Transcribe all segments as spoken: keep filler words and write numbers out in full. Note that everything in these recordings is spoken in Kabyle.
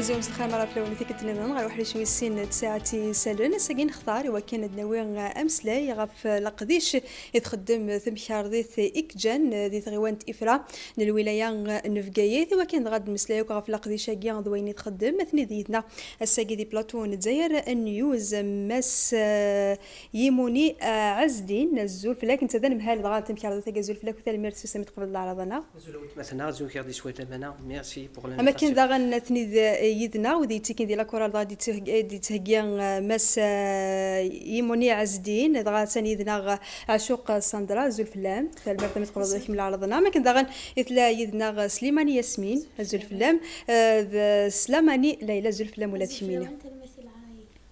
Zewǧ lxir mara fell-awen tikkelt nniḍen ɣer uḥric wis sin n tsaɛet isallen. Ass-agi nextar i wakken ad nawi ameslay ɣef leqdic i txeddem temkarḍit i yeǧǧan di tɣiwant Ifra n lwilaya n Bgayet, i wakken dɣa ad nmeslay akk ɣef leqdic-agi d wayen i txeddem. Atni d yid-neɣ ass-agi di plateau n Dzayer News, Mass, eh, Yimuni, eh, Ɛezdin. Azul fell-ak, netta d anemhal dɣa n temkarḍit-agi. Azul fell-ak, tanemmirt s usami tqebleḍ leɛraḍa-nneɣ. Azul a weltma-tneɣ, azul kra di swayt lamana. Merci pour l'invitation. Am akken daɣen atni d, eh, yid-neɣ, wid yettikin di la chorale, dɣa d-yettheggi, eh, Mass, eh, Yimuni Ɛezdin, dɣa atan yid-neɣ, eh, Ɛcuq Sandra, azul fell-am. Tanemmirt mi tqebleḍ kemm leɛraḍ-nneɣ. Am akken daɣen i tella yid-neɣ, eh, Slimani Yasmin, azul fell-am, eh, d Slamani Layla, azul fell-am ula d kemmini.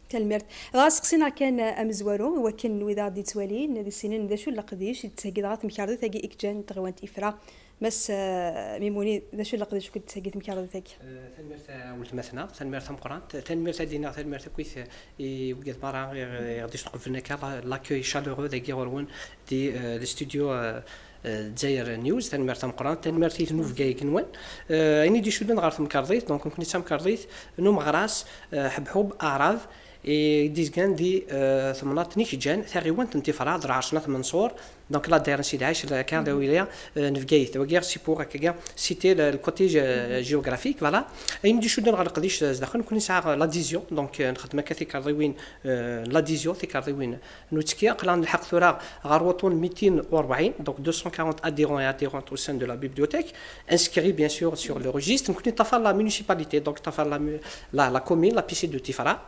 Tanemmirt. Dɣa seqsi-nneɣ kan, eh, amezwaru, i wakken wid aɣ-d-yettwalin ad issinen d acu n leqdic i d-tettheggi dɣa temkarḍit-agi i yeǧǧan n tɣiwant Ifra. Mass, eh, Mimuni, d acu n leqdic i d-tettheggi temkarḍit-agi? Eh, tanemmirt a weltma-tneɣ, tanemmirt tameqqrant, tanemmirt a d-iniɣ, tanemmirt akkit i wigad merra i, i ɣ-d-isteqblen akka, la-, l'accueil chaleureux dagi ɣur-wen di, eh, le studio, eh, eh, Dzayer News, tanemmirt tameqqrant, tanemmirt i tnubga-agi-nwen. Eh, ayen i d-icudden ɣer temkarḍit, donc nekkni d tamkarḍit n umeɣras, eh, Ḥebḥub Aɛrab, i d-izgan di, eh, temnaḍt n Ijeǧǧan, taɣiwant n Tifra, d lɛerc n At Menṣur, donc la daire n Sidi Ɛic, la, kan la wilaya, eh, n Bgayet. Wagi, c'est pour, akkagi, citer le, le côté gé-, géographique, voilà. Ayen d-icudden ɣer leqdic, eh, zdaxel, nekkni nesɛa l'adhésion, donc, eh, nxeddem akka tikarḍiwin, eh, l'adhésion, tikarḍiwin n uttekki, aql-aɣ nelḥeq tura ɣer wuṭṭun mitin u rebɛin, donc deux cent quarante adhérents et adhérentes au sein de la bibliothèque, inscrits bien sûr sur le registre. Nekkni ṭṭafar la municipalité, donc ṭṭafar la mu-, la, la commune, la P C de Tifra.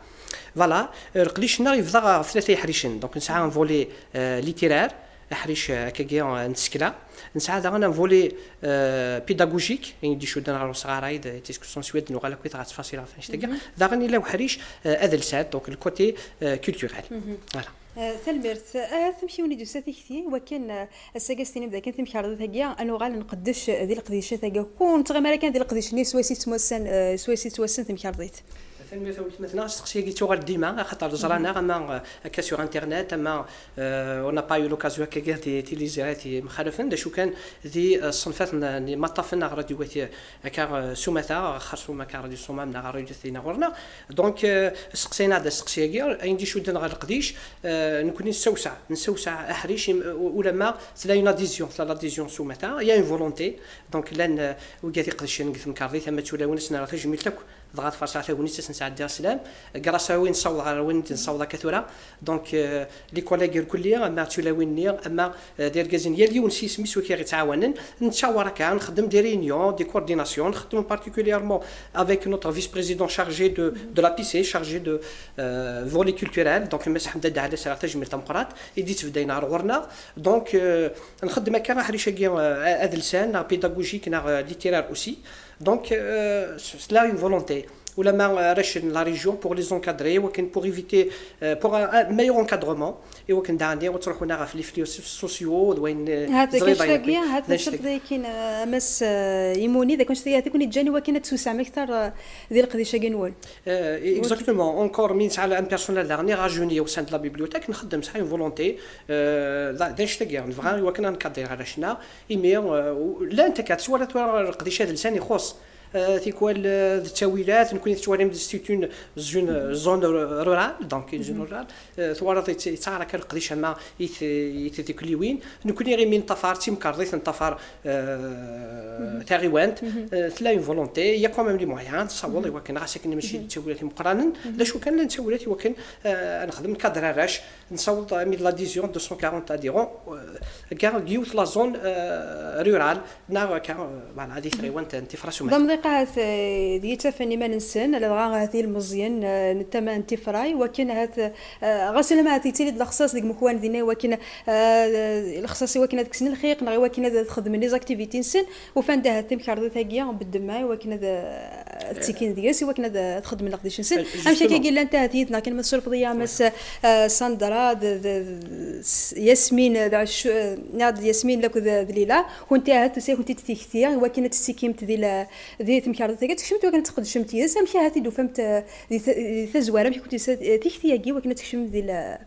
Voilà, euh, leqdic-nneɣ yebda ɣef tlata iḥricen. Donc nesɛa un volet, euh, littéraire, aḥric, euh, akkagi, euh, n tsekla. Nesɛa daɣen un volet, euh, pédagogique, ayen d-icudden ɣer usɣaray d tiskussons swid, nuɣal akkit ɣer ttfaṣil ɣef annect-agi. Daɣen yella uḥric, euh, adelsan, donc le côté, euh, culturel. Voilà. Eh, tanemmirt. Eh, amek i wen-id-tusa tikti, wakken, eh, ass-agi s-tinim dakken timkarḍit-agi, ad nuɣal nqeddec di leqdicat-agi. Ur nettɣimi ara kan di leqdic-nni swayes i ttwassen, eh, swayes i ttwassen temkarḍit. Tanemmirt a weltma-tneɣ, asteqsi-agi yettuɣal dima, axaṭer ẓran-aɣ, ama, eh, akka sur Internet, ama, eh, on n'a pas eu l'occasion akkagi di tiliẓri-at yemxalafen, d acu kan di, eh, ṣṣenfat n, n imaṭṭafen neɣ radiwat, eh, akka, eh, s umata, xersum akka Radio Ṣṣumam neɣ Radio Tdina ɣur-neɣ. Donc, euh, seqsayen-aɣ-d asteqsi-agi, ayen d-icudden ɣer leqdic, euh, nekkni nessewseɛ, nessewseɛ aḥric, im-, u-, ulamma tella une adhésion, tella l'adhésion s umata, il y a une volonté, donc llan, euh, wigad iqedcen deg temkarḍit, ama d tulawin, ad sen-rreɣ tajmilt akk, dɣa tferṣeɛ tagnit, ad sen-sɛeddiɣ sslam, grâce à win nessaweḍ ɣer win nessaweḍ akka tura, donc, euh, les collègues irkelli, ama d tulawin-nni, ama, euh, d irgazen, yal yiwen s yisem-is wi k-yettɛawanen. Nettawer akka, nxeddem des réunions, des coordinations, nxeddem particulièrement avec notre vice-président chargé de, de la P C, chargé de, euh, volet culturel, donc Mass Ḥemda Daɛla, sɛiɣ tajmilt tameqqrant, i d-yettbeddayen ɣer ɣur-neɣ. Donc, euh, nxeddem akka aḥric-agi, euh, adelsan, neɣ pédagogique, neɣ, euh, littéraire aussi. Donc, euh, c'est là une volonté. Ulamma, euh, arrac n la région pour les encadrer, wakken pour éviter, euh, pour un, un meilleur encadrement, i wakken daɣen ur ttruḥun ara ɣef les flux sociaux, d wayen, euh, hat teẓriḍ ayen akk. Hat d acu tafḍikin, euh, a Mass, euh, Imuni, d akken tagi i ken-iǧǧan i wakken ad tsusɛem akteṛ, euh, di leqdic-agi-nwen. Euh, exactement. Encore, mi nesɛa un personnel daɣen i rajeuni au sein de la bibliothèque, nxeddem, sɛa une volonté, euh, d, d annect-agi, nebɣa i wakken ad nkadri arrac-nneɣ, imi, euh, llant akka, twalaḍ tura leqdic adelsan ixuṣṣ. Euh, tikwal, euh, d ttawilat, nekkni tettwalim d, c'est une zone, zone rurale, donc une zone rurale. Euh, twalaḍ yett-, yettɛar akka leqdic ama i t-, i tdukliwin. Nekkni imi neṭṭafar d timkarḍit, neṭṭafar, euh, taɣiwant, euh, tella une volonté, il y a quand même les moyens, nessaweḍ i wakken, ɣas akken mačči d ttawilat imeqqranen, d acu kan, llant ttawilat i wakken, euh, ad nexdem cadre arrac, nessaweḍ imi d l'adhésion deux cent quarante adhérents, euh, deg yiwet la zone, euh, rurale, neɣ akka, euh, voilà, di tɣiwant n Tifra s umata. D amḍiq ahat, eh, d yettafen iman-nsen, ladɣa ahat ilmeẓyen, eh, n tama n Tifra, i wakken ahat, eh, ɣas ulamma ahat yettili-d lexṣaṣ deg mekwan dinna, i wakken, eh, lexṣaṣ i wakken ad kksen lxiq, neɣ i wakken ad, ad xedmen les activités-nsen, ufan-d ahat timkarḍit-agi n ddemma, i wakken ad, eh, ad ttikin deg-s, i wakken ad, ad xedmen leqdic-nsen. Eh, amek akka i llant ahat yid-neɣ kan ma tsurfeḍ-iyi a Mass, eh, Sandra, d, d, d, s-, Yasmin, d Ɛeccu-, eh, neɣ d Yasmin lakked d Lila, Kunti ahat tusa-yakent-id tikti i wakken ad tettikimt di la-, di temkarḍit-agi, ad tkecmemt i wakken ad tqedcemt yid-s. Amek ahat i d-tufamt, eh, di ta-, di tazwara, amek i kent-tusa, eh, tikti-agi i wakken ad tkecmemt di la-,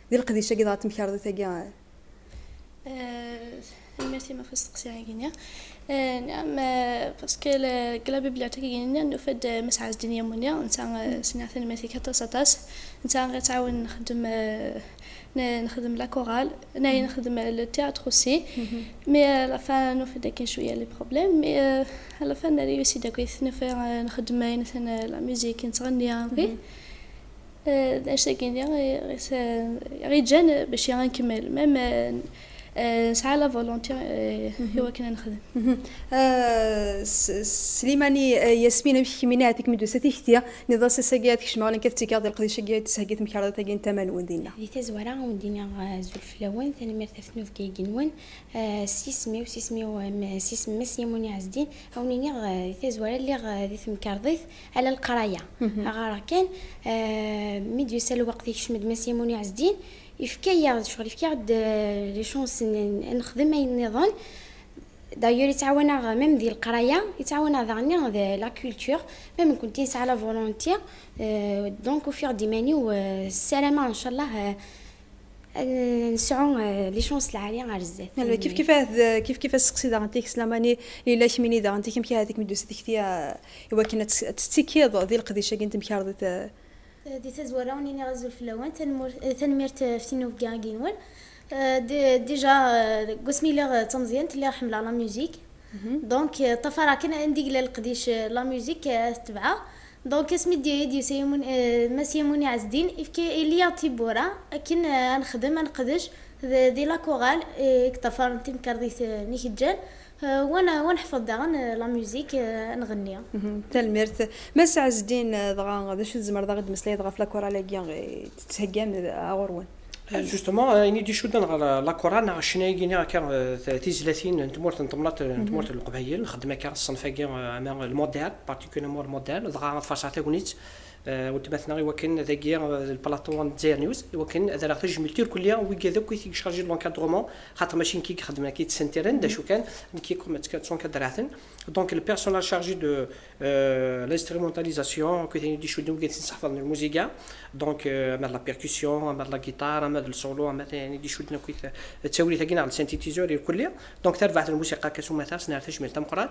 di leqdic-agi dɣa temkarḍit-agi? Eh, tanemmirt-im ɣef usteqsi-agi-nni. Eh, نعم, eh, parce que la, la bibliothèque-agi-nni nufa-d, eh, Mass Ɛezdin Yamuni, netta, eh, s-nniɣ tanemmirt-ik aṭas, aṭas. Netta i ɣ-iɛawnen nxeddem, eh, n-, nxeddem la chorale, neɣ nxeddem, eh, le théâtre aussi. Mais, eh, à la fin, nufa-d akken cwiya les problèmes, mais, eh, à la fin, nréussi-d akkit, nufa, eh, nxeddem ayen, eh, la musique, nettɣenni, oui. Eh, d acu-agi-nni i, i, i ɣ-iǧǧan bac i nkemmel. Même, eh, eh, nesɛa la volonté, eh, i wakken ad nexdem. Eh, S-, Slimani, eh, Yasmin, amek kemmini ahat i kem-id-tusa tikti, nniḍ-as ass-agi ad kecmeɣ, nekk ad ttekkiɣ di leqdic-agi, ad d-ttheggi temkarḍit-agi n tama-nwen dinna? Di tazwara, ad wen-d-iniɣ, eh, azul fell-awen, tanemmirt ɣef tnubga-agi-nwen. Eh, s yisem-iw, s yisem-iw, em, s yisem Mass Yamuni Ɛezdin, ad wen-iniɣ, eh, di tazwara lliɣ, eh, di temkarḍit ala leqraya. Ɣareɣ kan, eh, mi d-yusa lweqt, ikcem-d Mass Yamuni Ɛezdin, yefka-yaɣ-d ccɣel, yefka-yaɣ-d, eh, les chances n, n, ad nexdem ayen nniḍen. D'ailleurs, yettɛawan-aɣ même di leqraya, yettɛawan-aɣ daɣen di la culture, même nekkenti nesɛa la volonté, eh, donc ufiɣ-d iman-iw, eh, ssarameɣ, ncallah, eh, ad nesɛu, eh, les chances lɛali ar zdat. Kif kif ad, kif kif ad seqsi daɣen tik Slimani, Lila, kemmini daɣen tik, amek ahat i kem-id-tusa tikti, eh, i wakken ad tt-, ad tettikiḍ di leqdic-agi n temkarḍit, eh? Eh, di tazwara, ad wen-iniɣ azul fell-awen, tanemmirt, eh, tanemmirt, eh, ɣef tinubga-agi-nwen. Eh, d-, déjà, eh, deg wasmi lliɣ, eh, d tameẓyant, lliɣ ḥemmleɣ la musique. Donc, eh, ṭṭafareɣ kan anda yella leqdic, eh, la musique, eh, ad t-tebɛeɣ. Donc, asmi d-, i d-yusa Yamun-, eh, Mass Yamuni Ɛezdin, yefka, yelli-yaɣ-d tiwwura akken, eh, ad nexdem, ad neqdec d-, di la chorale, eh, i yeṭṭafaren timkarḍit, eh, n Ikejjan, eh, wa n-, wa neḥfeḍ daɣen, eh, la musique, eh, ad nɣenni. Tanemmirt. Mass Ɛezdin, eh, dɣa, d acu tzemreḍ ad ɣ-d-meslayeḍ ɣef la chorale-agi, eh, tettheggam, eh, ɣur-wen? Eh, justement, eh, ayen i d-icudden ɣer la, la chorale neɣ ccna-agi-nni akka, eh, t-, tizlatin n tmurt n temnaḍt, n tmurt n Leqbayel, nxeddem akka ṣṣenf-agi, eh, ama le moderne, particulièrement le moderne, dɣa ad farṣeɣ tagnit, eh, weltma-tneɣ, i wakken dagi, eh, le plateau n Dzayer News, i wakken ad rreɣ tajmilt irkelli i wigad akk i tichargés de l'encadrement, xaṭer mačči nekk i ixeddmen akka i ttsentirent, d acu kan, nekk i kem-, tt-, ttwankadreɣ-ten. Donc, le personnel chargé de, euh, l'instrumentalisation, akkit ayen i d-icudden wigad i d-iseḥfaḍen lmuziga, donc, euh, ama d la percussion, ama d la guitare, ama d le solo, ama d ayen i d-icudden akkit, euh, ttawil-agi neɣ le synthétiseur irkelli. Donc, tarbaɛt n lmusiqa akka s umata, s-nerr tajmilt tameqqrant.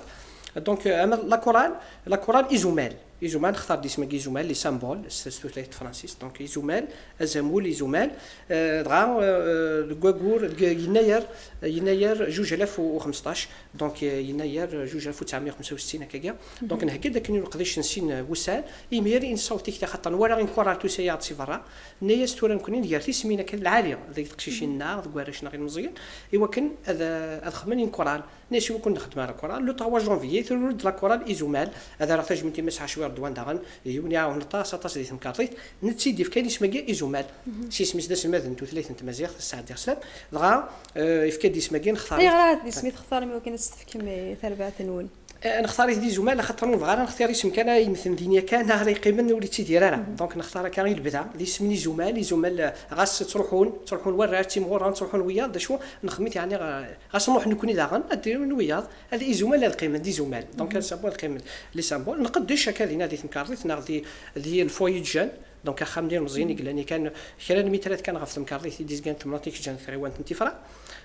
Donc, euh, ama d la chorale, la chorale izumal. Izumal, nextar-d isem-agi izumal, les symboles, s, s tutlayt tefransist. Donc, izumal, azamul, izumal. Euh, dɣa, euh, deg waggur, deg yennayer, yennayer zuǧ alaf u xemseṭṭac, donc, euh, yennayer zuǧ alaf u tesɛemya u xemsa u settin, akkagi. Donc, nhegga-d akken i leqdic n sin, euh, wussan, imir i nessaweḍ tikti, xaṭer nwala une chorale tusa-yaɣ-d si berra, nna-yas tura nekkni nger tismin akka lɛali deg teqcicin-nneɣ, deg warrac-nneɣ ilmeẓyen, i wakken ad, ad xedmen une chorale. Nna-yas i wakken nexdem ar la chorale, le trois janvier, terwel-d la chorale Izumal, ad rreɣ tajmilt i Mass Ɛacwi Redwan daɣen, d yiwen iɛawnen aṭas, aṭas di temkarḍit, netta i d-yefkan isem-agi Izumal. S yisem-is d aselmad n tutlayt n tmaziɣt, Sɛeddi Ɣeslam, dɣa, eh, yefka-d isem-agi, nextar-it. Ayɣer ara d isem i textarem i wakken ad s-tefkem i tarbaɛt-nwen? Eh, nextar-it d Izumal, axaṭer ur nebɣi ara nextir isem kan, ay yemmten din yakan, ara yeqqimen ur yettidir ara. Donc, nextar akka i lebda, d isem n Izumal, Izumal, eh, ɣas ttruḥun, ttruḥun warrac, ttimɣuren, ttruḥun wiyaḍ, d acu, nexdem-it, yeɛni, eh, ɣas nruḥ nekkni daɣen, ad d-run wiyaḍ, ad Izumal ad qqimen d Izumal. Donc, les symboles ad qqimen, les symboles. Nqeddec akka dinna di temkarḍit, neɣ di, di le foyer de jeunes, donc axxam n yilmeẓyen i yellan yakan kra n lmitrat kan ɣef temkarḍit i d-izgan temnaḍt i k-ǧǧan tɣiwant n Tifra.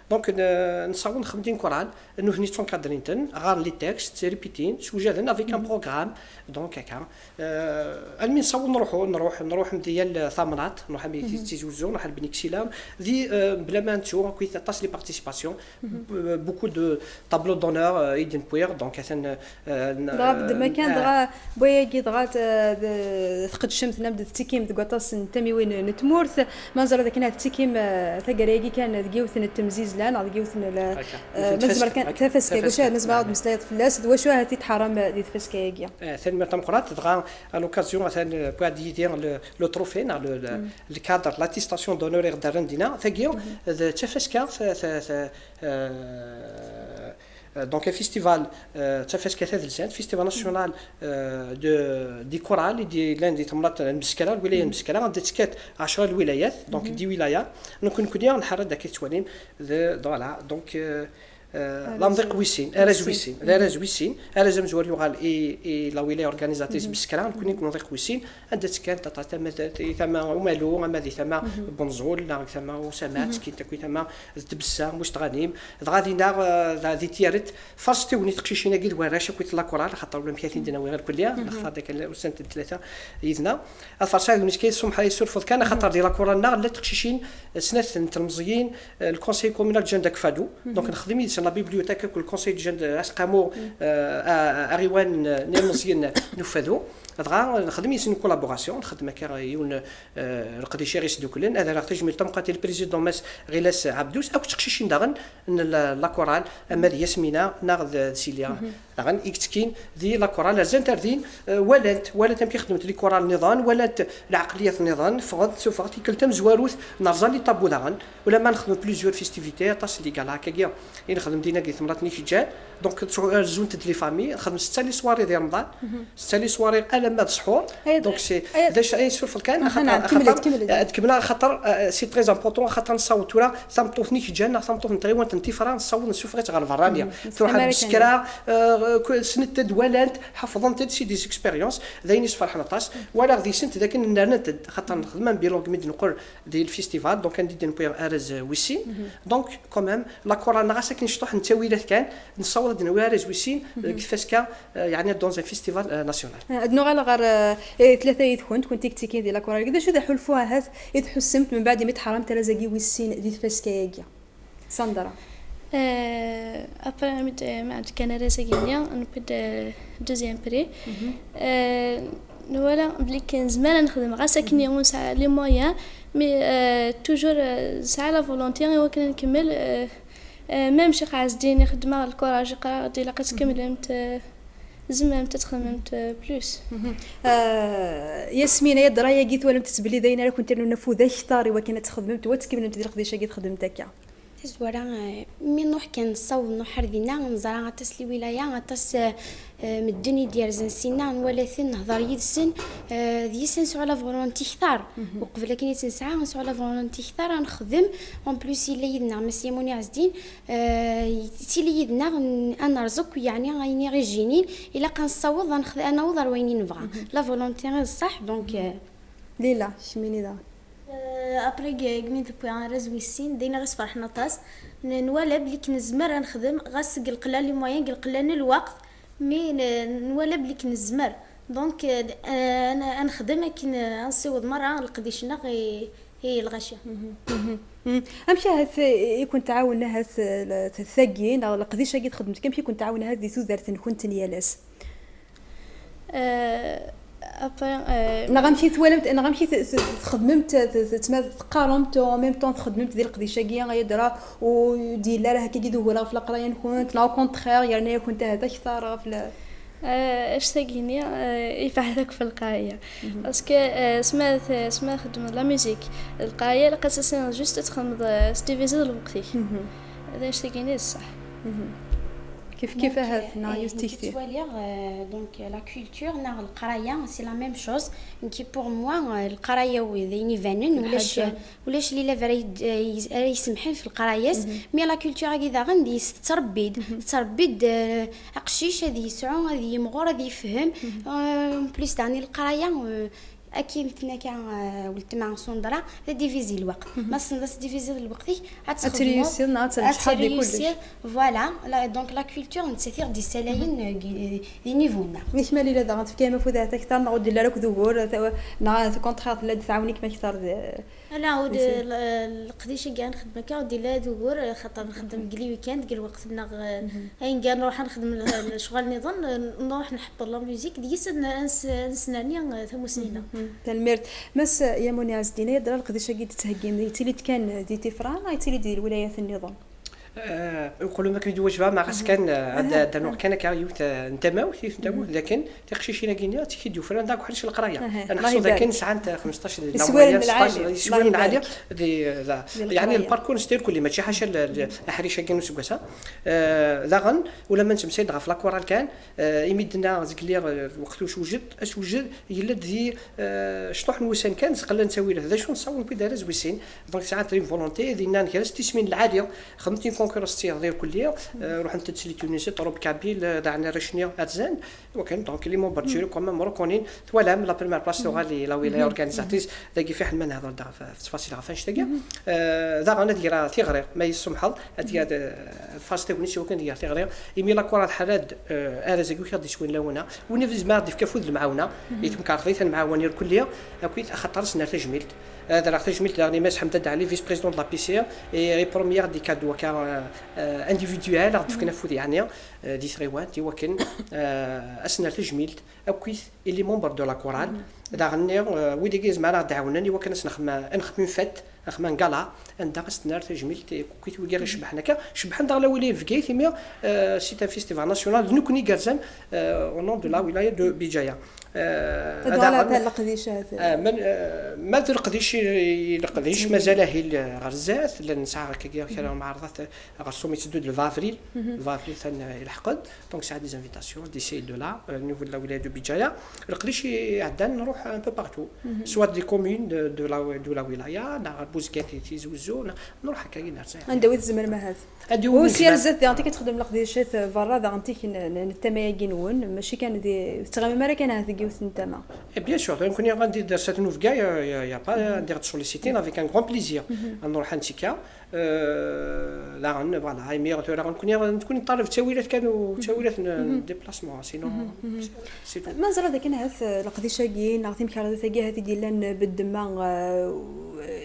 Donc, n-, nessaweḍ nxeddem une chorale, nutni ttunkadrin-ten, ɣaren les textes, répétin, swjaden avec un programme, donc akka. Euh, almi nessaweḍ nruḥu, nruḥ, nruḥ di yal tamnaḍt, nruḥ am di Tizi Uzzu, nruḥ ar Bni Ksila, di, euh, bla ma nettu, akkit aṭas les participations, b-, beaucoup de tableaux d'honneur, euh, i d-newwi, donc atan, euh, n-, dɣa, euh, bedden kan, ah, dɣa, wayagi dɣa t-, d-, tqeddcem, tennam-d tettikim deg waṭas n tamiwin n tmurt, ma neẓra dakken ahat tettikim, euh, taggara-agi kan deg yiwet n temzizla, neɣ deg yiwet n la, akka, euh, yiwet n ma nezmer tfaska, kan, akka, tafaska, tafaska, wacu, ma nezmer ad meslayeḍ fell-as, d wacu ahat i tḥeṛṛem di tfaska-agi? Eh, tanemmirt tameqqrant, dɣa, à l'occasion, atan, euh, wwiɣ-d yid-i le, le trophée, neɣ le, le, le cadre, l'attestation d'honneur i ɣ-d-rran dinna, tagi, d tafaska, ta-, ta-, ta-, euh, euh, donc, un festival, euh, d tafaska tadelsant, festival national, euh, de, des chorales, i d-yellan di temnaḍt n Beskra, lwilaya n Beskra, anda ttekkat ɛecra lwilayat, donc, dix wilayas. Donc, nekkni nḥerr-d akka tettwalim, d, voilà, donc, euh, Lamḍiq wis sin, arraz wis sin, d arraz wis sin, arraz amezwaru yuɣal i, i la wilaya organisatrice Beskra, nekkni deg umḍiq wis sin, anda ttekkan tama, tama umalu, ama di tama n wenẓul, neɣ deg tama n usamat, ttekkin akk i tama d tbessa, mus tɣanim, dɣa dinna, eh, di Tiyaret, first tiwni teqcicin-agi d warrac akkit la chorale, axaṭer ulamek ad t-id-nawi ɣer kulli, axaṭer d akken usant-d tlata yid-neɣ. Ad farṣeɣ d Miskayet Sumḥa yessurfeḍ kan, axaṭer di la chorale-nneɣ llant teqcicin, eh, snat n telmeẓyin, eh, le conseil communal Janda Kfadou. Donc nexdem yid-sen la bibliothèque akked le conseil de jeunes Asqamu, eh, a- a- aɣiwan n yilmeẓyen n Ufadu. Dɣa nexdem yid-sen collaboration, nxeddem akka yiwen, eh, leqdic i ɣ-isduklen, ad rreɣ tajmilt tameqqrant i le président Mass Ɣilas Ɛebdus, akked teqcicin daɣen n la, la chorale, ama d Yasmina neɣ d, d Silya. Daɣen i yettekkin di la chorale, rzant ar din, eh, walant, walant amek i xeddment di chorale nniḍen, walant lɛeqliyat nniḍen, ffɣent, ssufɣent tikkelt tamezwarut, nerẓa les tabous daɣen, ulamma nexdem plusieurs festivités, aṭas n les galas akkagi i nexdem dinna deg temnaḍt n Ikeǧǧan. Donc ttru- rzunt-d les familles, nexdem setta les soirées di Remḍan, setta les soirées alamma d sḥur. Donc c'est d acu ay yessurfeḍ kan, axaṭer, axaṭer, eh, ad kemmleɣ, axaṭer, eh, c'est très important, axaṭer nessaweḍ tura tameṭṭut n Ikeǧǧan neɣ tameṭṭut n tɣiwant n Tifra, nessaweḍ nessufeɣ-itt ɣer lberrani. Tṛuḥ am Skra, eh, ku- ssnent-d, walant, ḥefḍent-d, c'est des expériences, d ayen isferḥen aṭas. Walaɣ deg-sent d akken nernent-d, xaṭer nexdem am bilan mi d-neqqel di lfestival, donc anda i d-newwi arraz wis sin. Donc quand même la chorale-nneɣ ɣas akken cṭuḥ n ttawilat kan, nessaweḍ ad d-nawi arraz wis sin, eh, deg tfaska, eh, yeɛni dans un festival, eh, national. Eh, ad nuɣal ɣer, eh, eh, tlata yid-kent, kunt i yettikin di la chorale. D acu d aḥulfu ahat i tḥussemt mbeɛd imi tḥerremt arraz-agi wis sin di tfaska-agi? Sandra. Euh, après, mi d-, eh, ma d-, kan arraz-agi-nni, newwi-d, eh, deuxième prix. Euh, nwala belli kan nezmer ad nexdem, ɣas akken ur nesɛi les moyens, mais, euh, toujours, euh, nesɛa la volonté i wakken ad nkemmel, euh, euh, même Cheikh Ɛezdin ixeddem-aɣ lkuraǧ, yeqqar-aɣ-d ilaq ad tkemmlemt, euh, tzemremt ad txedmemt, euh, plus. Euh, Yasmina, ya d ṛṛay-agi twalamt-tt belli d ayen ara kent-rnun afud akteṛ i wakken ad txedmemt, wa tkemmlemt di leqdic-agi txedmemt akka? Tazwara, eh, mi nruḥ kan nessaweḍ nruḥ ar dinna, neẓra aṭas n lwilaya, aṭas, eh, eh, medden i d-yerzan sinna, nwala-ten, nehḍer yid-sen, eh, d yis-sen nesɛu la volonté kter. Uqbel akken i tt-nesɛa, nesɛu la volonté kter, ad nexdem. En plus, yella yid-neɣ Mass Yamuni Ɛezdin, eh, yettili yid-neɣ, n-, ad nerẓ akk, yeɛni, ayen i ɣ-ijjinin, ilaq ad nessaweḍ, ad nexd-, ad naweḍ ar wayen i nebɣa. La volonté i d ṣṣeḥ, donc, eh, Lila, kemmini daɣen. Euh, après, g-, g-, mi d-wwi arraz wis sin, d ayen i ɣ-isferḥen aṭas. N-, nwala belli k-, nezmer ad nexdem, ɣas deg lqella n les moyens, deg lqella n lweqt, mi n-, nwala belli k-, nezmer. Donc, euh, ad n-, ad nexdem akken, euh, ad nessiweḍ merra leqdic-nneɣ i, i lɣaci. Amek ahat i kent-tɛawen ahat, euh, tagi, neɣ leqdic-agi txedmemt, amek i kent-tɛawen ahat di tudert-nkent n yal ass? Euh, après, euh, neɣ amek i twalamt, neɣ amek i t-, t-, txedmemt, t-, t-, tma-, teqqaremt, en même temps txedmemt di leqdic-agi, ay adra, ur d-yelli ara hakkagi d ugur ɣef leqraya-nkent, neɣ au contraire, yerna-yakent ahat akteṛ ɣef la- Euh, anect-agi-nni, euh, yebɛed akk ɣef leqraya. Parce que, euh, asma t-, asma txeddmeḍ la musique, leqraya ilaq ad tissineḍ juste ad txedmeḍ, euh, tdiviziḍ lweqt-ik. D anect-agi-nni d ṣṣeḥ. Kif kif. Donc, ahat, euh, neɣ yiwet n tikti. Ttwaliɣ, euh, donc, la culture neɣ leqraya, c'est la même chose. Nekki, pour moi, euh, leqraya d ayen ibanen, ulac, ulac l'élève ara yed-, ara yessemḥen ɣef leqraya-s, mais la culture-agi daɣen d-, tettrebbi-d, tettrebbi-d, euh, aqcic ad yesɛu, ad yimɣur, ad yefhem. Euh, en plus daɣen leqraya, euh, akken tenna akka, euh, weltma Sandra, d adivizi lweqt. Ma tessneḍ ad tdiviziḍ lweqt-ik, ad txedmeḍ, ad tréussiḍ, neɣ ad terbeḥ di kullec. Voilà, la, donc la culture nettat i ɣ-d-yessalayen, euh, di, di niveau-nneɣ. Nekk ma lila daɣen tefkam afud ahat akteṛ, neɣ ur d-yelli ara akk d ugur, ta-, neɣ au contraire tella-d tɛawen-ikem akteṛ di, ala, ur d-, leqdic-agi ad nxeddem akka, ur d-yelli ara d ugur, xaṭer nxeddem deg les week-ends, deg lweqt-nneɣ, euh, ayen kan nruḥ ad nexdem le-, lecɣal nniḍen, euh, nruḥ nḥeṭṭer la musique, deg-s ad n-, ad nes-, ad nesnerni, euh, tamussni-nneɣ. Tanemmirt. Mass Yamuni Ɛezdin, ay adra leqdic-agi d-tettheggim, yettili-d kan di Tifra, neɣ yettili-d di lwilayat nniḍen? Euh, uqel ma akken i d-wajbeɣ, ma ɣas kan, euh, ad, ad d-anuɣ kan akka yiwet, euh, n tamawt, yiwet n tamawt, d akken tiqcicin-agi-nni, d tikid yufran, d akk ḥrec leqraya. Ad neḥsu d akken sɛant xmesṭac n, iswiren n lɛali, iswiren n lɛali, di, euh, da. Yeɛni lparkur n stil kulli, mačči ḥaca l-, l-, aḥric-agi n useggas-a. Euh, daɣen, ulamma nettemsay-d ɣef la chorale kan, euh, imi d-tenna zgelli, euh, lweqt usewjed, asewjed yella-d di, euh, cṭuḥ n wussan kan, zeqlen ttawilat. D acu nessaweḍ newwi-d arraz wis sin, donc sɛant une volonté, dinna nekra s tismin lɛali, xedment une Concurrence tiɣḍi irkelli, euh, ruḥent-d s les Tunisiens, Europe Kabyle, euh, daɣen arrac-nni rzan. Iwakken, donc, les membres du jury quand même reconnin, twalam, la première place tuɣal i la wilaya organisatrice, dagi fiḥel ma nehḍer daɣ f ttfaṣil ɣef annect-agi. Euh, daɣen ad greɣ tiɣri, ma yi-tsumḥeḍ, ad greɣ, euh, ad fareṣ tagnit iwakken ad greɣ tiɣri. Imi la chorale tḥerra-d, euh, arraz-agi ur k-d-iswin lawan-a. Win i yezmer ad d-ifk afud lemɛawna i temkarḍit, ad nemɛawan irkelli, akkit axaṭer ad s-nerr tajmilt. Ad rreɣ tajmilt daɣen i Mass Ḥemd At Ɛli, vice-président de la P C A, et, et première des cadeaux akka, euh, euh, individuel, ad d-fken afud yeɛni, euh, di tɣiwant, iwakken, euh, ad s-nerr tajmilt, akkit, et les membres de la chorale. Daɣen nniɣ, euh, wid i yezmer ad aɣ-d-ɛawnen, iwakken ad s-nexdem, ad nexdem une fête, ad nexdem un gala, anda ad s-nerr tajmilt, akkit wigi i ɣ-icebbḥen akka. Cebbḥen daɣ la wilaya n Bgayet, imi, euh, c'est un festival national, d nekkni i yerzan, euh, au nom de la wilaya de Bidjaya. Euh, Ad uɣaleɣ daɣen, ata leqdic ahat. Ah, ma, ah, ma d leqdic i, i leqdic, mazal ahil, ah, ɣer zdat, llan nesɛa akka kra n lmeɛreḍat, ah, ɣer Sumi itteddu-d le vingt avril, le vingt avril atan, ah, ilḥeq-d, donc sɛa des invitations d'ici et de là, euh, au niveau de la wilaya de Bidjaya. Leqdic i iɛeddan nruḥ un peu partout, soit des communes de, de la, de la wilaya, neɣ Buzgat i Tizi Uzzu, neɣ nruḥ akka i nerza. Anda wi tzemrem ahat. Ad iwumi Aussi ar zdat daɣen tikki txedmem leqdicat berra daɣen tikki n, n, n tama-agi-nwen, mačči kan di, tettɣimim ara kan ahat deg yiwet n tama. Et bien sûr, donc, nekkni ɣandi d arsat n ufga, y a, y a, y a pas, ad d-solliciter avec un grand plaisir. Ad nruḥ ad nettekka. Euh, daɣen, voilà, imi tura nekkni, nekkni neṭṭaleb ttawilat kan u ttawilat n, n déplacement, sinon, c'est, c'est tout. Ma neẓra dakken ahat, eh, leqdic-agi neɣ timkarḍit-agi ahat i d-yellan beddemma, eh,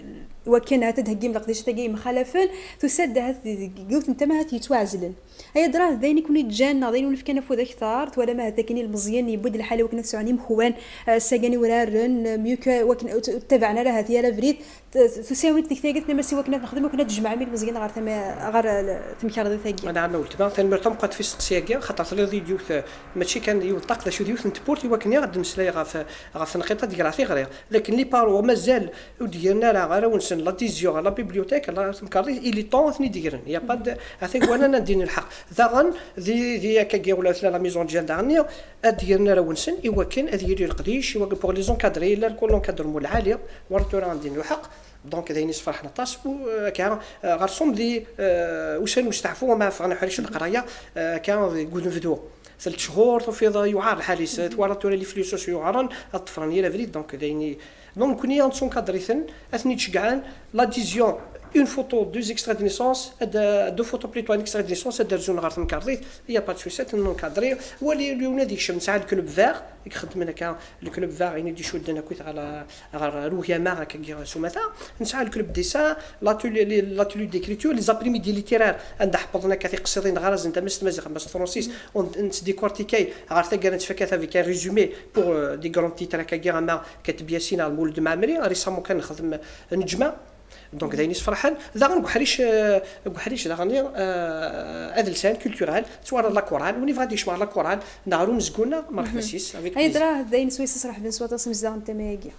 wakken ahat ad d-theggim leqdicat-agi yemxalafen, tusa-d ahat deg yiwet n tama ahat yettwaɛezlen. Ay adra, d ayen i ken-iǧǧan neɣ d ayen i wen-ifkan afud akteṛ, twalam ahat akken ilmeẓyen yewwi-d lḥal i wakken ad sɛun imekwan, eh, ssagan iwraren, eh, mieux que wakken ur ttabaɛen ara ahat yal abrid, t-, tusa-yawen-d tikti-agi, tennam-as i wakken ad nexdem, wakken ad d-tjemɛem ilmeẓyen ɣer tama-, ɣer, eh, temkarḍit-agi. Anɛam a weltma, tanemmirt tameqqrant ɣef usteqsi-agi, xaṭer telliḍ-iyi-d yiwet, eh, mačči kan yiwet ṭṭaq, d acu d yiwet n tewwurt i wakken ad d-mmeslayeɣ ɣef, ɣef tenqiḍt ad d-greɣ tiɣri. Lakin les parents, mazal ur d-gren ara arraw-nsen l'adhésion ɣer la bibliothèque, ɣer temkarḍit, il est temps ad ten-id-gren. Il y a pas de, atan gwanan ad d-inin lḥeqq. Daɣen, di, di akkagi ula tella la maison de jeunes daɣen-nni, ad d-gren arraw-nsen i wakken ad yili leqdic, i wakken pour les encadrer, la l'encadrement lɛali, war tura ad d-inin lḥeqq. Donc, d ayen yessefraḥen aṭas, u, euh, akka, euh, ɣer ṣum di, euh, ussan usteɛfu, ama ffɣen uḥric n leqraya, euh, akka, deg unebdu. Tlata cchur, tufiḍ yewɛer lḥal-is, twalaḍ tura les flux sociaux yuɛren, ad ṭṭfren yal abrid, donc d ayen i, donc nekkni ad nettwankadr-iten, ad ten-id-ceggɛen, l'adhésion, une photo, deux extraits de naissance, ad, deux photos plutôt, un extrait de naissance, ad d-rzun ɣer temkarḍit, il y a pas de souci, ad ten-nenkadri, wali yiwen ad yekcem, nesɛa le club vert, i ixeddmen akka, le club vert, ayen i d-icudden akkit ɣer la, ɣer, ɣer ugama, akkagi s umata, nesɛa le club dessin, l'atelier, les, l'atelier d'écriture, les après-midi littéraires, anda ḥeppḍen akka tiqsiḍin ɣer-asen, ama s tmaziɣt, ama s tefransist, on, nettdécortiquer ɣer taggara nettfaka avec un résumé pour, euh, des grands titres, akkagi ama Kateb Yasin, ama Lmulud Mɛemmri, récemment kan nexdem, neǧmeɛ. Donc, d ayen yessefraḥen. Daɣen deg uḥric, euh, deg uḥric daɣen, euh, adelsan, culturel, tettwalaḍ la chorale, win yebɣa ad yekcem ɣer la chorale, neɣ ɣer umezgun, neɣ merḥba s-is, avec plaisir. Ay adra, d ayen swayes i sreḥben s waṭas imezdaɣ n tama-agi.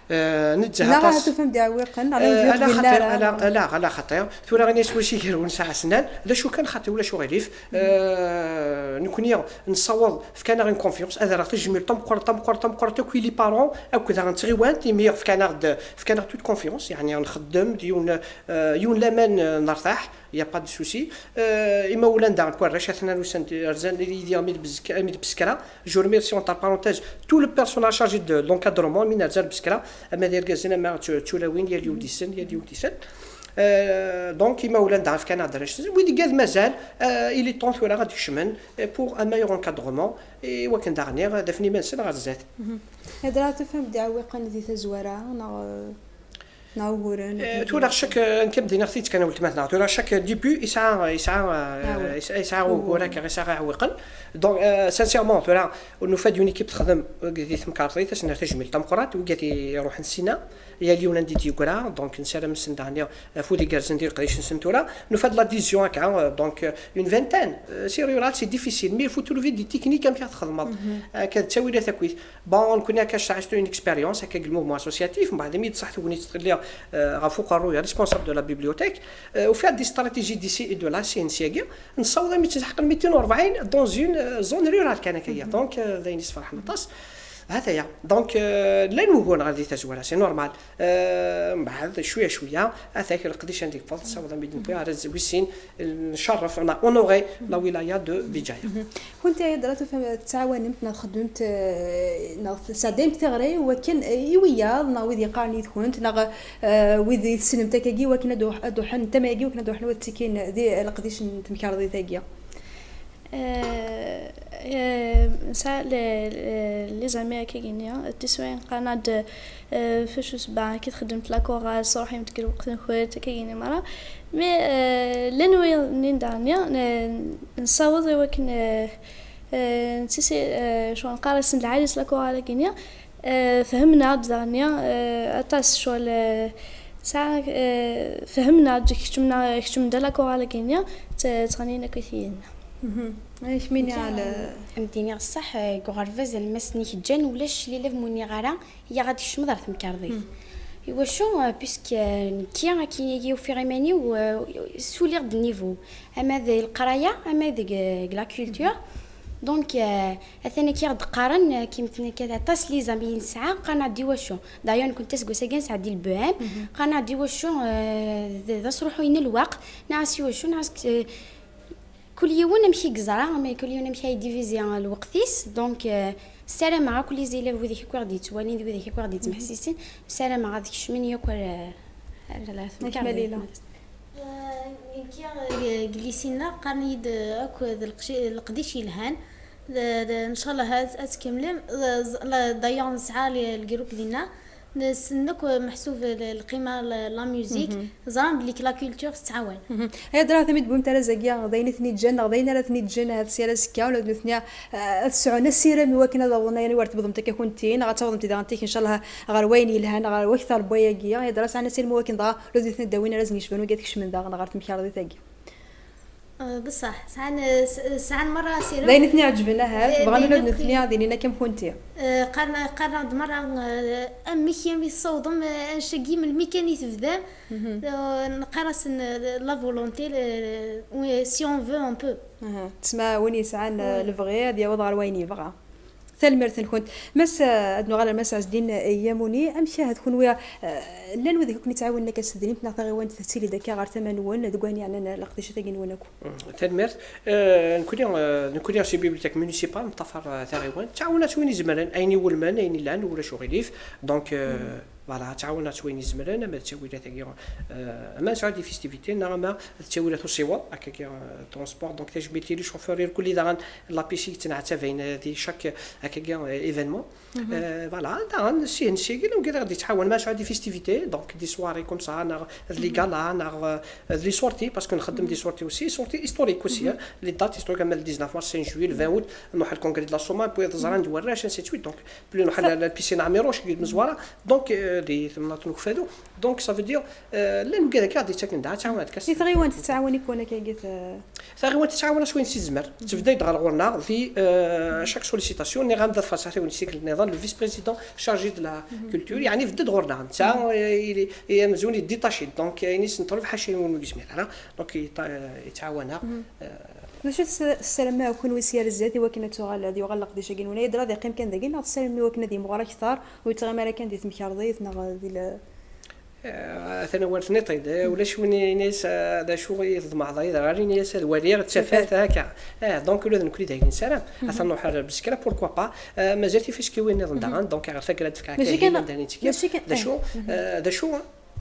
Euh, nezzeh aṭas. Neɣ ahat tufam-d iɛewwiqen, neɣ ala xaṭi, ala, ala xaṭi. Tura ɣini s wacu i gar-awen sɛa snan, d acu kan xaṭi ulac uɣilif. Euh, nekkni nessaweḍ, fkan-aɣ une confiance, ad rreɣ tajmilt tameqqrant, tameqqrant, tameqqrant akk i les parents, akk daɣen n tɣiwant, imi fkan-aɣ-d, fkan-aɣ toute confiance, yeɛni nxeddem d yiwen, euh, yiwen laman, euh, nertaḥ, y a pas de souci. Euh, imawlan daɣen n warrac, atnan usan-d, rzan yid-i armi d Bzek-, armi d Bsekra. Je remercie entre parenthèses tout le personnel chargé de l'encadrement, mi nerza Bsekra, ama d irgazen, ama d tu-, tulawin, yal yiwen deg-sen, yal yiwen deg-sen. Euh, donc, imawlan daɣen fkan-aɣ-d arrac-nsen. Wid igad mazal, euh, il est temps tura ad kecmen, euh, pour un meilleur encadrement, i wakken daɣen ad afen iman-nsen ɣer zdat. Adra tufam-d iɛewwiqen di tazwara, neɣ, euh, neɣ uguren? Eh, tura chaque, euh, nekk am d-iniɣ tidet kan a weltma-tneɣ, tura chaque début yesɛa, yesɛa, euh, yesɛa, yesɛa ugur akka, yesɛa iɛewwiqen. Donc, euh, sincèrement, tura nufa-d une équipe texdem di temkarḍit, ad s-nerr tajmilt tameqqrant, wigad iruḥen sina, yal yiwen anda i d-yeggra, donc nessaram-nsen daɣen afud igerrzen di leqdic-nsen tura. Nufa-d l'adhésion akka, euh, donc, euh, une vingtaine. Euh, c'est rural, c'est difficile, mais il faut trouver des techniques amek ad txedmeḍ. Akka d ttawilat akkit. Bon, nekkni akka sɛiɣ une expérience akka deg le mouvement associatif, mbeɛd mi d-ṣaḥ tegnit tɣelli, euh, ɣef uqerruy, responsable de la bibliothèque, euh, ufiɣ des stratégies d'ici et de là, C N C agi, nessaweḍ armi tt-nlḥeq mitin u rebɛin dans une, euh, zone rurale kan akka. Donc, euh, d ayen yessefraḥen aṭas. Hataya. Donc, euh, llan wuguren ɣer di tazwara, c'est normal. Euh, mbeɛd, cwiya, cwiya, atak leqdic anda yeffeḍ, sawḍen mi d-newwi ara z-, wis sin, ncerref, on a honoré la wilaya de Bidjaya. Kunti ay dra tufam tettɛawanemt neɣ txeddmemt, euh, neɣ tesɛeddayemt tiɣri wakken, euh, i wiyaḍ neɣ wid yeqqaren yid-kunt neɣ, euh, wid i tessnemt akkagi wakken ad ruḥ-, ad ruḥen tama-agi wakken ad ruḥen ad ttikin di leqdic n temkarḍit-agi? Euh, euh, nesɛa le, le, les amis akkagi-nni, tiswiɛin qqaren-aɣ-d, euh, facu sebba akka txeddmemt la chorale, sruḥemt deg lweqt-nkent, akkagi-nni merra. Mais, euh, llan wayeḍ-nni daɣen, euh, nessaweḍ i wakken, euh, euh, nettisi, euh, ccɣel neqqar-asen lɛali s la chorale-agi-nni, euh, fehhmen-aɣ-d daɣen, euh, aṭas ccɣel, euh, sɛa, euh, fehhmen-aɣ-d, keččmen-aɣ, keččmen-d la chorale-agi-nni, tt-, ttɣennin akkit yid-neɣ. Mhm. Ay, kemmini. Nekk, ɛla, eh, am d-iniɣ ṣṣeḥ, eh, deg uɣerbaz alemmas-nni k-ǧǧan ulac l'élève mu nniɣ ara, yya ad tkecmeḍ ɣer temkarḍit. Hmm. Iwacu, eh, puisque, eh, nekki akken-agi ufiɣ iman-iw, eh, suliɣ-d niveau, ama d leqraya, ama deg, eh, deg la culture. Donc, eh, atan akka i ɣ-d-qqaren, eh, kim tenna kan aṭas les amis i nesɛa, qqaren-aɣ-d iwacu. D'ailleurs, nekkenti aseggas-agi nesɛa di le B M, mhm, qqaren-aɣ-d iwacu, eh, d, d asruḥuy n lweqt, neɣ s iwacu, neɣ s, eh, kul yiwen amek i yeẓra, ama kul yiwen amek ay divizi lweqt-is. Donc, euh, ssarameɣ akk les élèves, widak akk i ɣ-d-yettwalin d widak akk i ɣ-d-yettmeḥsisen, ssarameɣ ad kecmen yakk ar, ar la, ak Malila. Euh, nekki, euh, deg lycée-nneɣ qqaren-iyi-d, euh, akk d leqci-, leqdic yelhan. D, d, ncallah ad, ad tkemmlem. D, d, la, d'ailleurs nesɛa le, le groupe dinna. Nessen akk meḥsub l-, lqima la, la musique, mhm, ẓran belli la culture tettɛawan. Mhm. Ay dra tami d-tewwimt arraz-agi, d ayen i ten-iǧǧan, neɣ d ayen ara ten-iǧǧan ahat si ar azekka, ula d nutni, eh, ad sɛun asirem i wakken ad awḍen ayen i war tebḍemt akka kunti, neɣ ad tawḍemt daɣen tik, ncallah, ɣer wayen yelhan, ɣer wakter n wayagi. Ay dra sɛan asirem i wakken dɣa ula d nutni ad d-awin arrazen yecban wagi ad kecmen daɣen ɣer temkarḍit-agi. Eh, bṣaḥ, sɛan, s-, sɛan merra asirem. D ayen i ten-iɛeǧben, ahat, d, bɣan d ula d ayen akk nutni ad inin akka am kunti. Eh, qqaren, qqaren-aɣ-d merra, eh, amek, amek tessawḍem, eh, annect-agi, melmi kan i tebdam? Mhm. Eh, neqqar-asen, eh, la volonté, le, oui, si on veut, on peut. Aha, tesma win yesɛan, eh, oui, lebɣi ad yaweḍ ɣer wayen yebɣa. Tanemmirt-nkent. Mass, eh, ad nuɣal ar Mass Ɛezdin, eh, Yamuni, amek ahat kunwi, eh, llan wid akk yettɛawanen akka s tedrimt neɣ taɣiwant tettili-d akka ɣer tama-nwen deg wayen yeɛnan leqdicat-agi-nwen akk? Mm, tanemmirt. Eh, nekkni, eh, nekkni si bibliothèque municipale neṭṭafar, eh, taɣiwant. Ttɛawaneɣ s wayen izemren, ayen iwulmen, ayen illan, ulac uɣilif. Donc, eh, mm. Voilà, ttɛawaneɣ s wayen izemren, ama d ttawilat-agi, eh, ama nesɛa des festivités, neɣ ama d ttawilat usiweḍ, akkagi, eh, transport, donc tajmilt i les chauffeurs irkelli daɣen, la P C yettneɛtab ayen, eh, di chaque, eh, akkagi, eh, événement. Mhm. Eh, voilà, daɣen, si, si, llan wigad i ɣ-d-yettɛawan, ma nesɛa des festivités, donc des soirées comme ça, neɣ d les galas, neɣ, eh, d les sorties, parce que nxeddem des sorties aussi, sorties historiques aussi, hein, les dates historiques, ama le dix-neuf mars, cinq juillet, le vingt août, nruḥ le congrès de la Soma, puis ẓran d warrac, ainsi de suite, donc, plus nruḥ la, la piscine Amirouche, deg tmezwara, donc, euh, di temnaḍt n Ukeffadu. Donc, ça veut dire, euh, llan wigad akka ɣ-d-yettaken da, ttɛawanent-k. I tɣiwant tettɛawan-iken akkagi, eh? Taɣiwant tettɛawan-aɣ s wayen s-tezmer. Tebda-d ɣer ɣur-neɣ di, euh, chaque sollicitation, nniɣ-am d ad faseɣ taɣiwant-ik nniḍen, le vice-président chargé de la culture, yeɛni, yebda-d ɣur-neɣ. Netta, euh, il est, il est amzun yedétaché. Donc, euh, ayen i s-neṭleb ḥaca yiwen ur yezmir ara. Donc, yeṭ-, euh, yettɛawan-aɣ. Euh, D acu tessarmem kunwi sya ar zdat i wakken ad tuɣal, ad yuɣal leqdic-agi-nwen? Ad yeqqim kan dagi, neɣ tessarmem i wakken ad yimɣur akteṛ, ur yettɣimi ara kan di temkarḍit neɣ di le- Eh, atan awal tenniḍ-t-id, eh, ulac win yenna-yas, eh, d acu i tḍemɛeḍ ay d-ɣer, yenna-yas ad waliɣ d tafat, akka. Eh, donc, ula d nekkni d ayen nessaram. Atan nruḥ ar Beskra, pourquoi pas? Eh, mazal tifiskiwin nniḍen daɣen, donc ɣer taggara ad d-fkeɣ mačči kan, d acu, eh, d acu,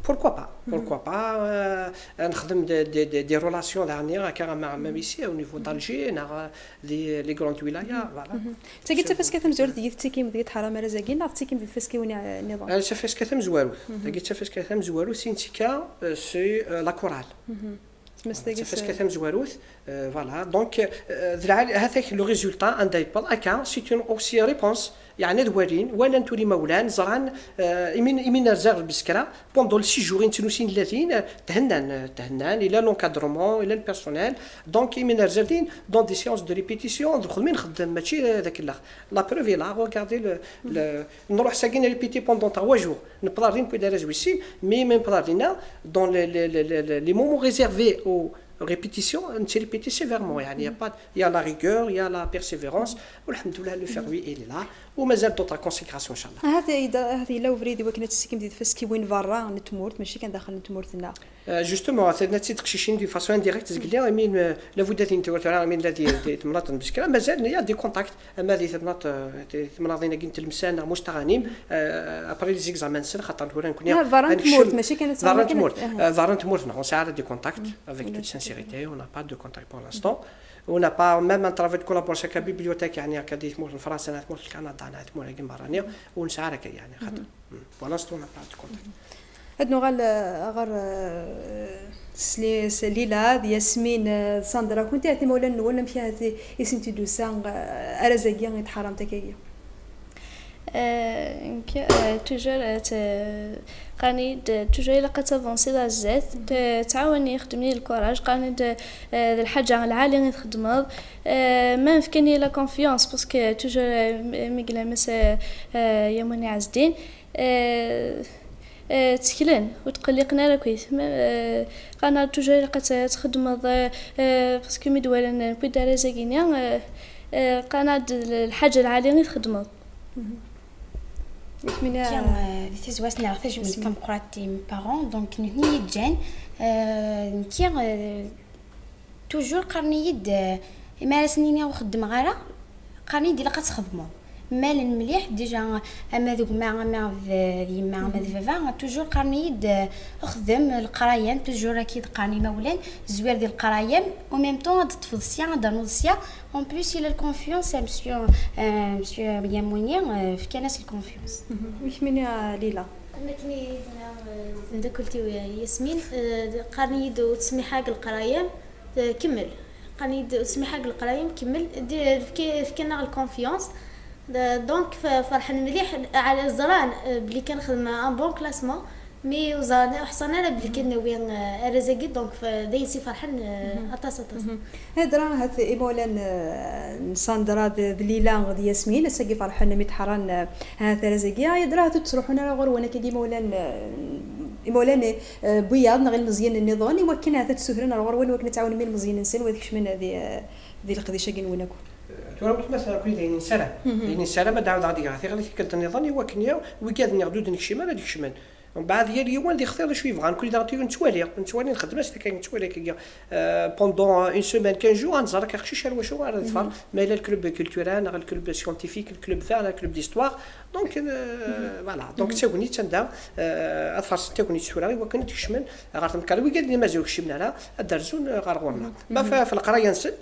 pourquoi pas? Pourquoi pas, euh, ad nexdem de, de, de, des relations daɣen akka, ama, même ici, au niveau d'Alger, neɣ, euh, les, les grandes wilayas, voilà. Tagi d tafaska tamezwarut deg i tettikim, deg i tḥeram arraz-agi, neɣ tettikim di tfaskiwin, eh, nniḍen? Eh, d tafaska tamezwarut. Tagi d tafaska tamezwarut, i nettekka, euh, c'est, euh, la chorale. Tmes tagi s- tafaska tamezwarut, euh, voilà. Donc, euh, d lɛali, hatak le résultat, anda yewweḍ akka, c'est une aussi réponse. Yeɛni ad walin, walan tura imawlan, ẓran, euh, imi, imi nerza ɣer Beskra, pendant le séjour, i nettnusin llatin, euh, thennan, euh, thennan, ila l'encadrement, ila le personnel. Donc, imi nerza din, dans des séances de répétition, d lxedma i nxeddem, mačči, euh, d akellax. La preuve est là, regardez le, le, nruḥ sagi n répéter pendant trois jours. Newweḍ ar din, puis d arraz wis sin, mais mi newweḍ ar dinna, dans les, les, les, les, les moments réservés aux Répétition, nettrépitit sévèrement, يعني, il y a pas, il y a la rigueur, il y a la persévérance, والحمد لله, le fruit il est là, ومازال d'autres consécrations, إن شاء الله. هذا يد-، هذا يلا وبريدي وكنا تسكن دي فاسكي وين برا نتمورت، ماشي كان داخل نتمورتنا. آه، justement, هذا نتي تقشيشين دي façon indirecte, زقلي، I mean, آه، لابد هذه نتورت، I mean, الذي تملاط بسكرة، مازال il y a des contacts, أما هذه تملاط، آه، تملاطين كنت المسانة مستغانيم، آه، après les examens نسن، خاطر نقول نكون لا، برا نتمورت، ماشي كانت برا تمورت، آه، برا تمورت، نعم، ساعة des contacts avec toute sincérité, on n'a pas de contact pour l'instant. On n'a pas même un travail de collaboration avec la bibliothèque, يعني هكا دي تمورت فرنسا، أنا تمورت كندا، أنا تمورت كيما برانيا، ونسعى هكا يعني خاطر. Pour l'instant, on n'a pas de contact. هاد نوغال، آه، غير، آه، سلي-، سليلة، د ياسمين، آه، ساندرا، كنت عرفتي مولا نون، أمك عرفتي اسم تدوسا، آه، أرزاقيا يتحرم تكايا. آه، ك-، آه، toujours، آه، ت-، قاني د-، toujours إلا قد تافونسي لا زيت، ت-، تعاوني، خدمي الكوراج، قاني د-، آه، د الحاجة العالية اللي تخدمض. آه، ما مفكني لا كونفيونس، باسكو toujours، آه، م-، مقلة مس، آه، آه، يا منى عز الدين. آه، آه، تكلن وتقلقنا لكويت. ما، آه، قانا toujours إلا قد تخدمض، آه، آه، باسكو مدولا كويت دار زاكينيا، آه، آه، قانا د-، الحاجة العالية اللي تخدمض. Tiens, euh, di tazwast neɣ tajmilt tameqqrant i mes parents, donc nutni i yi-ǧǧan, euh, nekki, euh, toujours qqaren-iyi-d, euh, mi ara sen-iniɣ ur xeddmeɣ ara, qqaren-iyi-d ilaq ad txedmeḍ. Mmalen mliḥ, déjà, ama d gma, ama d, d yemma, ama d baba, toujours qqaren-iyi-d, euh, xdem leqraya-m, toujours akka i d-qqaren imawlan, zwir di leqraya-m, au même temps ad teṭṭfeḍ sya, ad d-ternuḍ sya, En plus, il a la confiance, monsieur, euh, monsieur Yamouni, euh, fkan-as la confiance. Mhm. Wi kemmini a Lila? Am akken i d-tenna, euh, tmeddakelt-iw, euh, Yasmin, euh, qqaren-iyi-d ur ttsemmiḥ ara deg leqraya-m, euh, kemmel. Qqaren-iyi-d ur ttsemmiḥ ara deg leqraya-m, kemmel. D-, fka-, fkan-aɣ la confiance. D-, donc, f-, ferḥen mliḥ, ɛla ẓran, euh, belli kan xedmeɣ un bon classement. Mi ur ẓran, ur ḥṣan ara belli kan nawi, euh, arraz-agi, donc, f-, d ayen s-iferḥen, euh, aṭas, aṭas. Mhm. Hedra ahat imawlan, euh, n Sandra d, d Lila d Yasmin, ass-agi ferḥen mi tḥeṛṛan, euh, ahat arraz-agi. Hedra ahat ur ttruḥun ara ɣur-wen akkagi imawlan, euh, imawlan, euh, n wiyaḍ neɣ ilmeẓyen nniḍen, i wakken ahat ad ssutren ar ɣur-wen, i wakken ad tɛawnem ilmeẓyen-nsen, u ad kecmen di, euh, di leqdic-agi-nwen akk. Tura, ma tmasa akk d ayen nessaram. Mhm. D ayen nessaram ad d-ɛawdeɣ ad d-geɣ tiɣri tikkelt nniḍen, i wakken ya, wigad-nni ur d-nekcim ara ad kecmen. Mbeɛd, yal yiwen ad yextir d acu yebɣa. Nekni daɣen, nettwali, nettwali, nxeddem-as akka, nettwali akka, euh, pendant une semaine, quinze jours, ad nẓer akka aqcic ar wacu ara yeḍfer. Mhm. Ma yella le club culturel, neɣ le club scientifique, le club vert, le club d'histoire. Donc, euh, mhm, voilà. Donc, mhm, d tagnit anda, euh, ad farsent tagnit tura, i wakken ad kecmen ɣer temkarḍit. Wigad-nni mazal ur kcimen ara, ad d-rzun, euh, ɣer ɣur-neɣ. Mhm. Ma f-, f leqraya-nsen,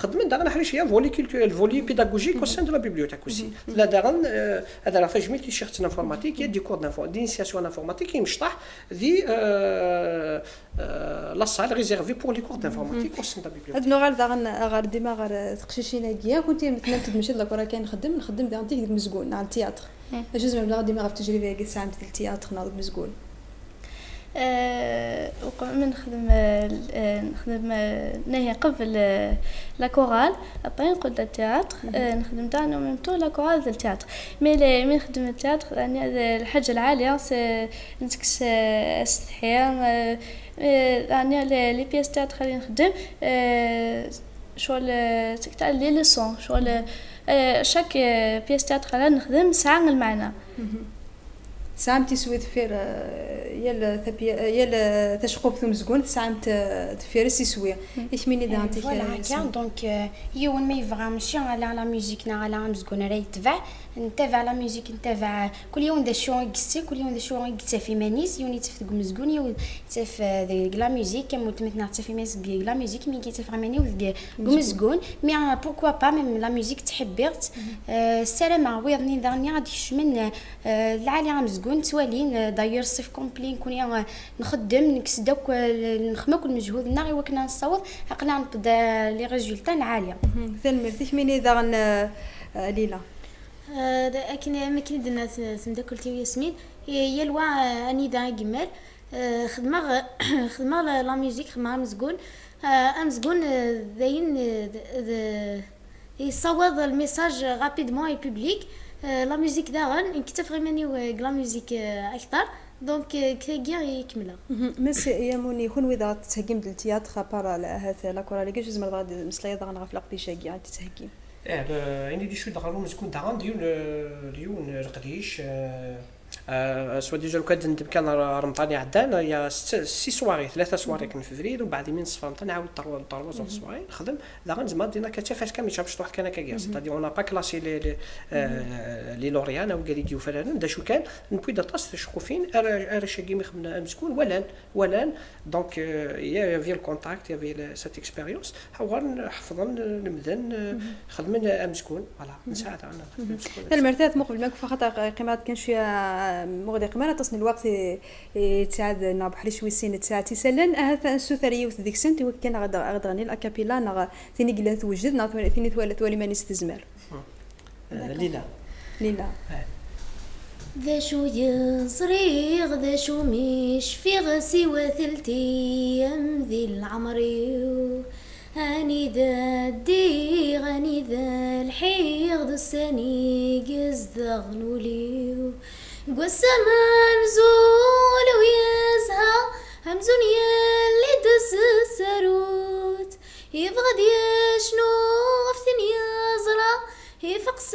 Xedmen daɣen aḥric, il y a volet culturel, volet pédagogique au sein de la bibliothèque aussi. Mhm. Tella daɣen, euh, ad rreɣ tajmilt i ccix n l'informatique, il y a des cours d'info-, d'initiation à l'informatique, imecṭaḥ di, euh, euh, la salle réservée pour les cours d'informatique au sein de la bibliothèque. Ad nuɣal daɣen ɣer dima ɣer teqcicin-agi. Kunti tennam-d mačči d la kura kan nxeddem, nxeddem daɣen tig deg umezgun, neɣ le théâtre. Acu tzemrem daɣen dima ɣef tejriba-agi tesɛam di le théâtre neɣ deg umezgun? آه، وقبل ما نخدم، آه، آه، نخدم، آه، نهي قبل، آه، la chorale، après نقود le théâtre، آه، نخدم تاع en même temps la chorale ديال le théâtre. Mais لا، مي نخدم le théâtre، يعني، هذا الحاجة العالية، c'est، نتكس، آه، استحيا، آه، آه، يعني، les، les pièces théâtrales اللي نخدم، آه، شغل، آه، تاع les leçons، شغل، آه، chaque، آه، pièce théâtrale نخدم ساعة المعنى. Tesɛamt iswi deffir, eh, yal tapi-, eh, yal, eh, taceqquft n umezgun, tesɛamt, eh, deffir-s iswi. Mm. I kemmini daɣen, eh, voilà, akka. Donc, eh, yiwen ma yebɣa mačči ala la musique neɣ ala amezgun ara yetbeɛ, ntabaɛ la musique, ntabaɛ kul yiwen d acu i yessen, kul yiwen d acu i yettaf iman-is, yiwen yettaf deg umezgun, yiwen yettaf, eh, deg la musique, am weltma-tneɣ tettaf iman-is deg la musique, mi yettaf iman-iw deg umezgun. Mais, eh, pourquoi pas, même la musique ttḥibbiɣ-tt. Mhm. Eh, ssarameɣ wiyaḍ-nni daɣen ad d-kecmen, eh, Eh, lɛali amezgun, ttwalin, eh, d'ailleurs, ṣṣif complet, nekkni, eh, nxeddem, nekkes-d akk, eh, nexdem akk lmejhud-nneɣ i wakken ad nessaweḍ, aql-aɣ newweḍ, eh, les résultats lɛali. Mhm. Tanemmirt-ik, mini daɣen, eh, eh, Lila. Eh, d-, akken, am akken i d-tenna t-, tmeddakelt-iw Yasmin, eh, yal wa, eh, anida i yemmal, eh, xedmeɣ, xedmeɣ la, la musique, xedmeɣ amezgun. Eh, amezgun, eh, d ayen, eh, d, d, Yessawaḍ lmessage rapidement i public. Euh, la musique daɣen, nekk ttafeɣ iman-iw, euh, deg la musique, euh, akteṛ. Donc, euh, tagi i kemmleɣ. Mhm. Mass Yamuni, kunwi dɣa tettheggim-d le théâtre, à part la, ahat la chorale-agi, acu tzemreḍ ad d-tmeslayeḍ daɣen ɣef leqdic-agi i d-tettheggim? Eh, le, ayen i d-icudd ɣer umezgun daɣen d yiwen, eh, d yiwen leqdic, eh, eh, soit déjà lukan d-nendem kan ar Remḍan iɛeddan, ya six soirées, tlata soirées akken n février, umbeɛd imi neṣfa Remḍan nɛawed trois, trois autres soirées, nexdem, daɣen zemreɣ ad d-iniɣ akka d tafaska mačči amecṭuḥ kan akka, c'est-à-dire on n'a pas classé les, les, eh, les lauréats, neɣ wigad i d-yufraren, d acu kan, newwi-d aṭas ticeqqufin, ara, arrac-agi mi xedmen amezgun, walan, walan, donc, euh, il y avait le contact, il y avait le, cette expérience, uɣalen ḥefḍen, lemden, euh, xedmen amezgun, voilà, nesɛa daɣen amezgun. Tanemmirt, at muqbel ma nekfa, xaṭer qqimeɣ kan cwiya, muɣ d iqimar aṭas n lweqt i, i tesɛa d neɣ Buḥric wis sin tesɛa d isallen, ahat ad nessuter yiwet deg-sent i wakken ad ɣ-d-, ad ɣ-d-ɣnin a cappella neɣ tin i yellan tewjed neɣ tin i twala, twala iman-is tezmer. Eh, Lila. Lila. Eh. D acu yeẓriɣ, d acu mi cfiɣ, siwa telti-am di leɛmer-iw. Anida ddiɣ, anida lḥiɣ, d ussan i yezdeɣen ul-iw. Deg wass amenzu, ul-iw yezha, amzun yelli-d s tsarut. Yebɣa ad yecnu ɣef tin yeẓra, ifeq s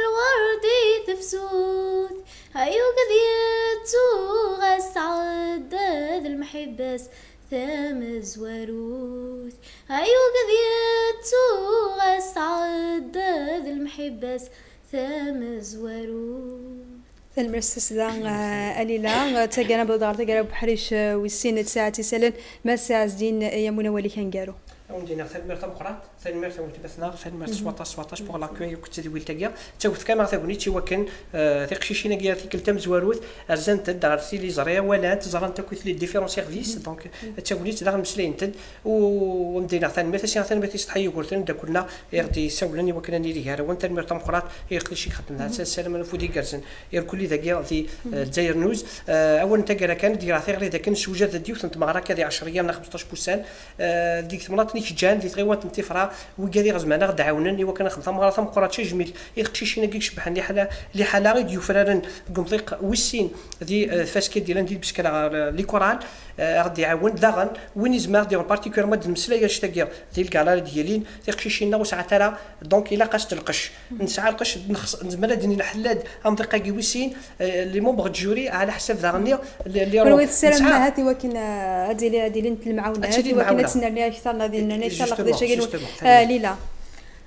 lwerd i tefsut. Ay ugad yettuɣ asɛedda d lemḥibba-s tamezwarut. Ay ugad yettuɣ asɛedda d lemḥibba-s tamezwarut. Tanemmirt s tussda, eh, a Lila. Eh, taggara, newweḍ ɣer taggara n Buḥric, eh, wis sin tesɛa d isallen. Mass Ɛezdin, eh, Yamuni, awal-ik aneggaru. Ad wen-d-iniɣ tanemmirt tameqqrant, tanemmirt a weltma-tneɣ, tanemmirt s waṭas, s waṭas pour l'accueil akked tedwilt-agi. Ttawet kan tagnit i wakken, eh, tiqcicin-agi ar tikkelt tamezwarut, rzant-d ɣer tiliẓri, walant, ẓrant akk les différents services, donc, d tagnit daɣen meslayent-d, u, u ad wen-d-iniɣ tanemmirt, ad as-iniɣ tanemmirt i Setḥa Yugurten, d akk-nneɣ i ɣ-d-yessawlen i wakken ad nili gar-awen. Tanemmirt tameqqrant i leqdic i ixeddem, d ssalaman afud igerrzen irkelli dagi di, eh, Lezzayer News. Eh, awal n taggara kan, d-greɣ tiɣri d akken nessewjad-d yiwet n tmeɣra akka di ɛecra eyyam neɣ xemseṭṭac n wussan, eh, deg temnaḍt n Ikejjan, di tɣiwant n Tifra, wigad i ɣ-zemren ad ɣ-d-ɛawnen i wakken ad nexdem tameɣra tameqqrant tajmilt i teqcicin-agi icebḥen liḥala, liḥala i d-yufraren deg umḍiq wis sin di, eh, tfaska i d-yellan di Lbeskra ɣer, eh, Likural, eh, ad ɣ-d-iɛawen. Daɣen, win izemren ad d-yawen particulièrement ad d-nemmeslay annect-agi di lgala ara d-yilin, tiqcicin-nneɣ ur sɛant ara, donc ilaq-asent lqecc. Nesɛa lqecc, nexs-, nezmer ad d-nini nḥella-d amḍiq-agi wis sin, eh, les membres du jury, ɛla ḥsab daɣen-nni, les, les Kenwi tessaram nesɛa ahat i wakken, eh, ad d-ili, ad d-ilint lemɛawnat, ad tili i wakken ad lemɛawna. Tennerni akteṛ, neɣ ad yennerni akteṛ leqdic-agi-nwen. Justement, justement, eh, Lila.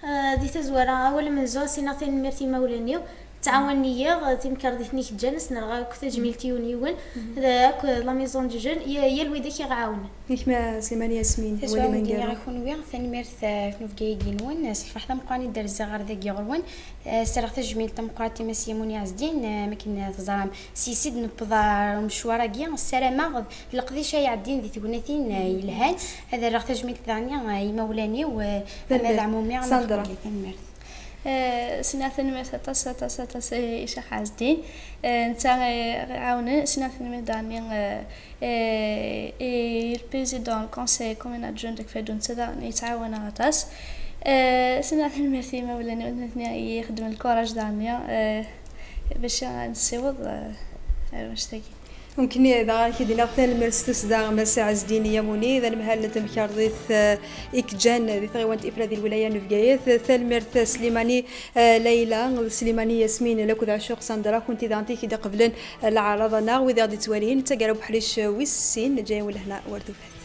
Eh, di tazwara, awal amenzu, ad s-iniɣ tanemmirt i yimawlan-iw, ttɛawanen-iyi, eh, timkarḍit-nni Ikejjan, ad s-nerɣ akk tajmilt yiwen yiwen, d akk la maison du jeune, y-, yal wid akk i ɣ-ɛawnen. Gma Slimani Yasmin, wali ma ngiru. Tazwara, i kunwi, tanemmirt, eh, ɣef unebgi-agi-nwen, s lferḥ d ameqqran i d-rziɣ ɣer dagi ɣur-wen. Eh, ssaraɣ tajmilt tameqqrant i Mass Yamuni Ɛezdin, eh, am akken, eh, teẓram, s yes i d-newweḍ ɣer umecwar-agi. Ssarameɣ d leqdic ay iɛeddin di tegnatin, eh, yelhan. Ad rreɣ tajmilt daɣen, eh, i yimawlan-iw, eh, ama d ɛmumi, ama d xali. Tanemmirt. Eh, sniɣ tanemmirt aṭas, aṭas, aṭas i, i Ccix Ɛezdin. Eh, netta, eh, iɛawnen, sniɣ tanemmirt daɣen, eh, eh, i le président le conseil communal jeune deg Fadun, netta daɣen yettɛawan-aɣ aṭas. Eh, sniɣ tanemmirt i yimawlan-iw, d nitni i yi-ixedmen lkuraj daɣen, eh, bac ad nessiweḍ, eh, ar wanect-agi. Nekkni daɣ ad k-id-iniɣ tanemmirt s tussda, Mass Ɛezdin Yamuni, d anemhal n temkarḍit, eh, Ikejjan di tɣiwant Ifra di lwilaya n Bgayet. Tanemmirt Slimani, eh, Layla, d Slimani Yasmin, akked Ɛcuq Sandra, kunti daɣen i k-id-iqeblen, eh, leɛraḍ-nneɣ, wid i ɣ-d-ittwalin, d taggara Buḥric, eh, wis sin, neǧǧa-yawen lehna war tufat.